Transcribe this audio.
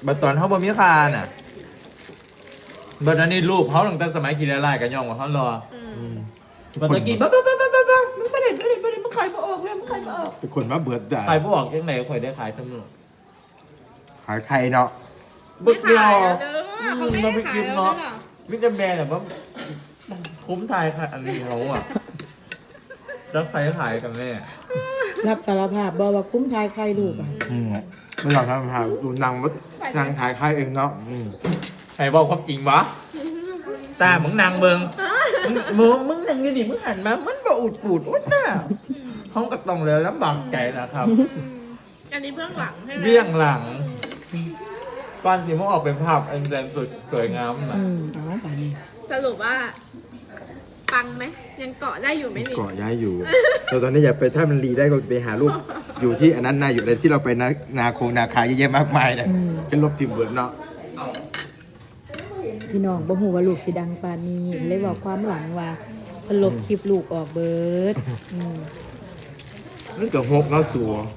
ບັດຕອນເຮົາບໍ່ມີຄ່ານະ ບັດອັນນີ້ຮູບເຮົາຕັ້ງແຕ່ສະໄໝຂີ້ເລະຫຼາຍກໍຍ້ອນວ່າເຮົາຫຼໍ່. ອືມ ອືມ ບັດຕະກີ້ ບັບ ບັບ ບັບ ບັບ ມັນບໍ່ໄດ້ ບໍ່ໄດ້ ບໍ່ໄດ້ ມັນຂາຍບໍ່ອອກເລີຍ ມັນຂາຍບໍ່ອອກ. ເປັນຄົນມາເບີດໄດ້ ຂາຍບໍ່ອອກຈັ່ງໃດ ຂ້ອຍໄດ້ຂາຍເສະມື້. ຂາຍໄຂ່ເນາະ ເບິດດຽວ. ອືມ ບໍ່ມີກິນເນາະ ມີແຕ່ແມ່ແຫຼະ ຄຸມຖ່າຍໄຂ່ອັນນີ້ເຮົາອະ. ແລ້ວໃຜຂາຍກັນແນ່? ຮັບສາລະພາບບໍ່ວ່າຄຸມຖ່າຍໄຂ່ລູກອະ? ອືມ ບໍ່ຢາກຮັບສາລະພາບ ດູໜັງບໍ່ ນັ່ງຖ່າຍໄຂ່ເອງເນາະ. ອືມ ໃຜເວົ້າຄວາມຈິງວະ? ຕາ ມຶງນັ່ງເບິ່ງ ມຶງ ມຶງນັ່ງຢູ່ນີ້ ມຶງຫັນມາ ມັນບໍ່ອຸດປູດ ໂອ້ຍຕາ. ເຮົາກໍຕ້ອງໄດ້ລຳບາກໃຈນະຄັບ. ອືມ ອັນນີ້ເບື້ອງຫຼັງໃຊ່ໄໝ? ເບື້ອງຫຼັງ ກ່ອນຊິມາອອກເປັນພາບອັນແສນສວຍ ສວຍງາມນະ. ອືມ ເອົາບາດນີ້ ສະຫຼຸບວ່າປັງໄໝ? ຍັງເກາະໄດ້ຢູ່ໄໝນີ້? ເກາະໄດ້ຢູ່ ແຕ່ຕອນນີ້ຢາກໄປ ຖ້າມັນລີໄດ້ກໍໄປຫາຮູບຢູ່ທີ່ອັນນັ້ນນະ ຢູ່ໃນທີ່ເຮົາໄປນາ ນາຄົງນາຄາເຍອະແຍະມາກມາຍນະ. ອືມ ຈະລົບຖິ້ມເບິດເນາະ. ພີ່ນ້ອງບໍ່ຮູ້ວ່າລູກຊິດັງປານນີ້ ເລີຍເວົ້າຄວາມຫຼັງວ່າເພິ່ນລົບຄລິບລູກອອກເບິດ. ອືມ ມັນກໍຫົກເນາະສູ.